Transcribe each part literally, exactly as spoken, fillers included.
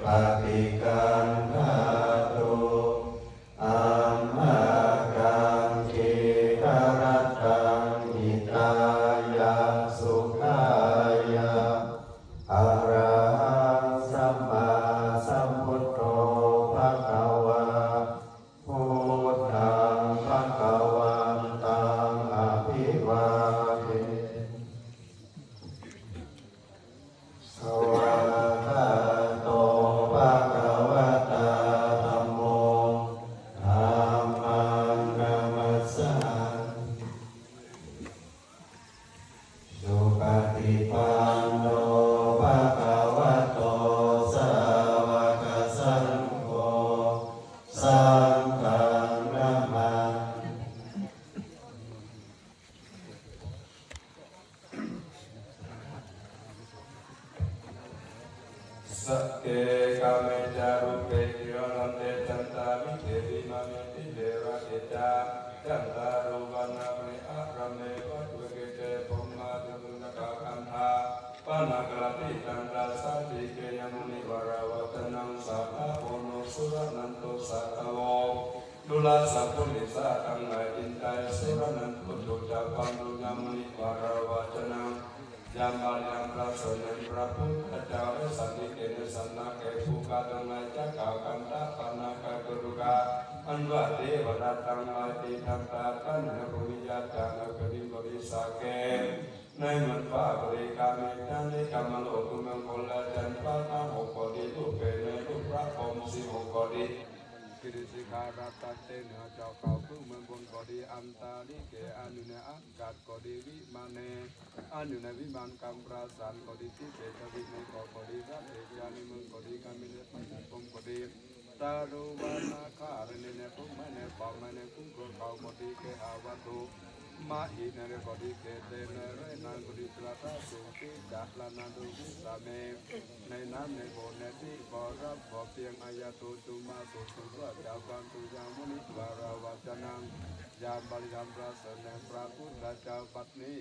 paṭiggaṇhātu amhākaṃ dīgharattaṃ hitāya sukhāya. Arahaṃ sammāsambuddho bhagavā, buddhaṃ bhagavantaṃ abhivādemi. Svākkhāto bhagavatā dhammo, dhammaṃ namassāmi. Supaṭipanno bhagavato sāvakasaṅgho, saṅghaṃ namāmi. Sagge kāme ca rūpe girisikharataṭe cantalikkhe vimāne dīpe raṭṭhe ca, cattāro vāṇā parivāre āraṅgapāṭikaṅkhile, brahmā ca devā manussā ca yakkhā gandhabbanāgā, pāṇāgā rakkhanti sakiccāni, munivaravacanaṃ sādhavo no suraṇantu sādhavo. Dūrassa purisadammasārathi cittā suraṇantu sucittaṃ, brahmā munivaravacanaṃ. Yāmā riyaṃ brahmā saraṇaṃ gacchāmi, santike sannake puthujjanā ca, gandhabbanāgā ca yakkharukkha, anuruddho ca devā naṃ āgatamha, itihidaṃ paṭiggaṇhāmi. Yātrā nāma bhūmiñca nāma purimasāge, nāma purimaṇḍe gāme ca nigamma rojubalaṃ, bāhuṃ sahassamabhinimmitasāvudhantaṃ, aṭṭhaṃ sahassamabhinimmitasāvudhantaṃ, aṭṭhaṃ sahassamabhinimmitasāvudhantaṃ, girisikharataṭe nihāya. โก คือเมืองบน โก คือ antalikkhe, อายุในอากาศ โก คือ vimāne, อายุในวิมาน กำปราสาท โก คือ dīpe ca, วิโม โก คือ raṭṭhe ca, นิโม โก คือ gāme ca, ไฟ คือ ลม โก คือ taruvanagahane, ในภูเขา ไม้ ในภูเขา โก คือ gehavatthumhi, ใน โก คือ เขต ใน แดน ใน โก คือ jalathalavisame, ในน้ำ ในโบสถ์ ในที่ โก คือ เพียง ayato cummā, โก คือ เพื่อ ca, bhaṇḍu ca munivaravacanaṃ. Yāmā riyaṃ brahmā saraṇaṃ gacchāmi, itihidaṃ paṭiggaṇhāmi.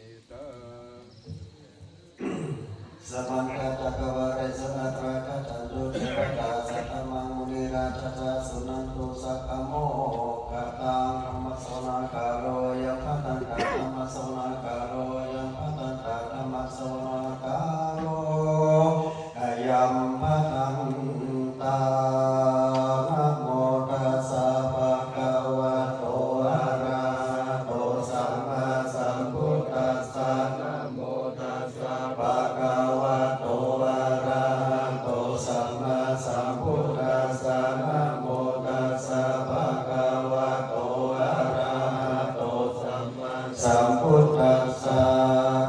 Samantā cakkavāḷesu atrāgacchantu devatā, saddhammaṃ munirājassa suṇantu saggamokkhadaṃ. Dhammassavanakālo ayambhadantā, dhammassavanakālo ayambhadantā, dhammassavanakālo ayambhadantā. Namo tassa bhagavato arahato sammāsambuddhassa. Namo tassa bhagavato arahato sammāsambuddhassa. Namo tassa bhagavato arahato sammāsambuddhassa.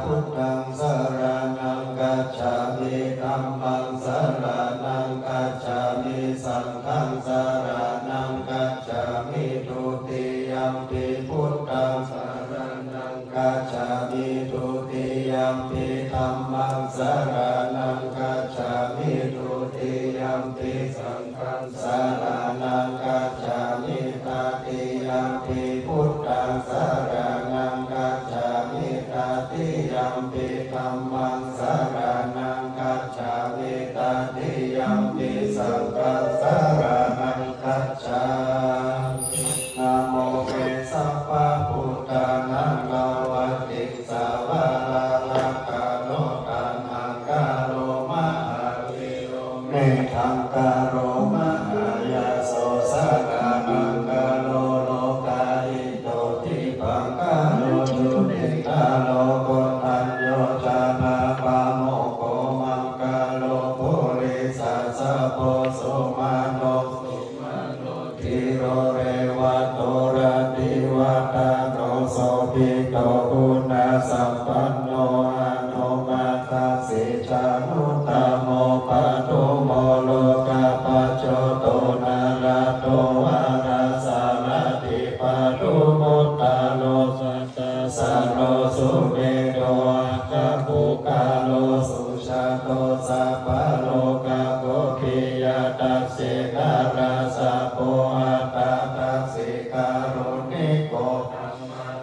Buddhaṃ saraṇaṃ gacchāmi, dhammaṃ saraṇaṃ gacchāmi, saṅghaṃ saraṇaṃ gacchāmi. Dutiyampi buddhaṃ saraṇaṃ gacchāmi, dutiyampi dhammaṃ saraṇaṃ gacchāmi, dutiyampi saṅghaṃ saraṇaṃ gacchāmi, tatiyampi buddhaṃ saraṇaṃ gacchāmi, tatiyampi dhammaṃ saraṇaṃ gacchāmi, tatiyampi saṅghaṃ saraṇaṃ gacchāmi. Namo me sabbabuddhānaṃ tavattiṃ sāvārakkhāro taṇhaṅkaro mahāvīro meghaṅkaro mahāyaso saraṇaṅkaro lokahito dīpaṅkaro juṭiṭṭhāro koṇḍañño jaṇhapāmokkho maṅgalo purisāsabho sumano sumano dhīro revato rativaḍḍhano sobhito guṇasampanno anomadassī januttamo padumo lokapajjoto nārado varasārathī padumuttaro sattasāro sumedho aggapuggalō sujato sabbalokaggo piyadassī karāsabho atthadassī kāruṇiko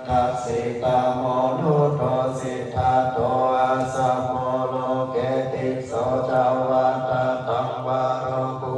dassī tamonudo siddhato asamo loke tisso ca vadattaṃ varo pu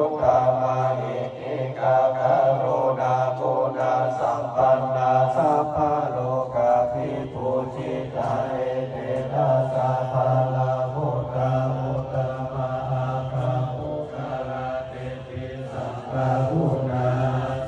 Uttamahiddhikā karuṇāguṇasampannā sabbalokavibhūjitā, etena sabbaṃ buddhā uttama aṭṭha puggalā, tepi sabbā guṇā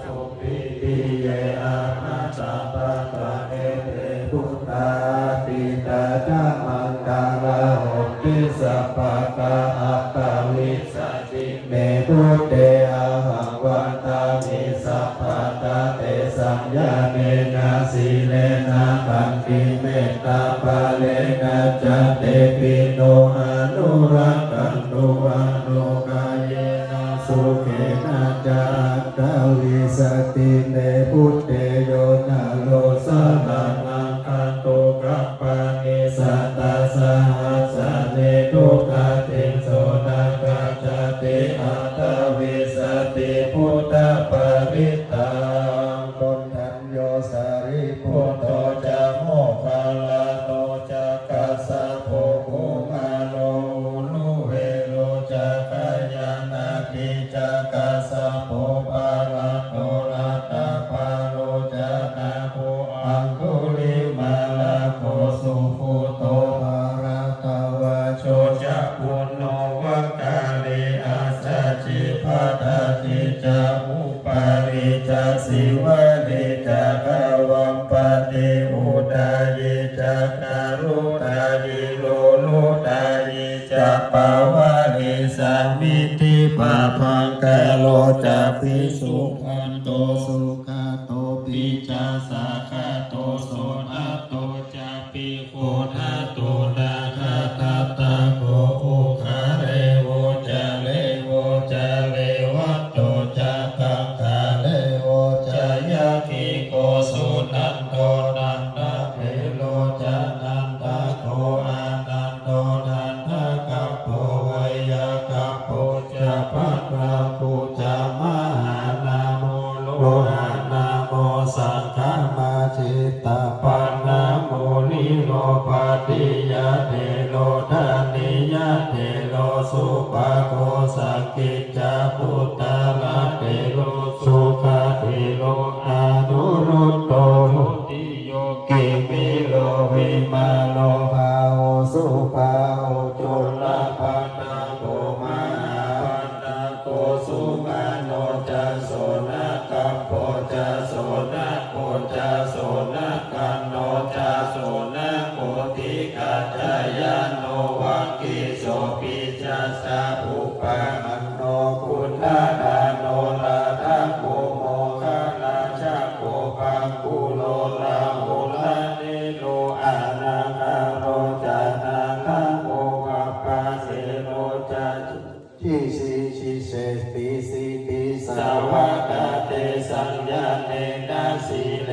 supiti, ye amataṃ paṭṭha, ete buddhā atītā ca maṅgalā honti sabbadā. Aṭṭhavīsati me buddhe ahaṃ vandāmi sabbadā, tesaṃ ñāṇena sīlena khantimettābalena ca, tepi no anurakkhantu anokāyena sukhena ca. Aṭṭhavīsati me buddhe yo naro saraṇaṃ gato gabbhāni satasahassanī, duggatiṃ so na gacchati aṭṭhavīsati buddhaparittaṃ. Koṇḍañño sārīputto ca moggallāno ca kassapo kumāro uruvelo ca, gayānaṃ ca kassapo palato, laddhapalo ca nāgo aṅgulimālako, sugutto bharatavajo ca puṇṇo vaggale asacci, padakkhiṇe ca pubbe ca sīvalī ca gavampati, udayī ca gayudayī lohitāyu ca pavārī, samiddhipabhaṅkaro ca pi suganto sugatopi ca, sakkato suṇato capi gutato, nāgadaṭṭhako uggare voca revo ca revato ca gaṅgarevo ca yakkhi ko, suṇanto nandabhero ca nandako anando nandagarbho, veyyāgarbho ca pādapo ca mahānāmo lohanāmo saṅkamajjhitabbaṇṇāmo, nirodhapātiyatthero dhaniyatthero supako, sakkicchatthero sugathero anuruddho, jotiyogimāro vimāro bhāvo, subhāvo cundapaddako mahāpaddako, sumano ca soṇagabbho ca soṇaggo ca soṇagaṇṇo ca soṇaggoṭi gajjayāno, vaggiso pisaso ca upapanno kumbhaṇḍāno, laddhaku moggallāno ca kumbhaṇḍako, rāhulā nevo anāgaro ca naḷhako, pāpāseṭṭho ca disī disaṃ pisīdisavā, tesaṃ ñāṇena sīle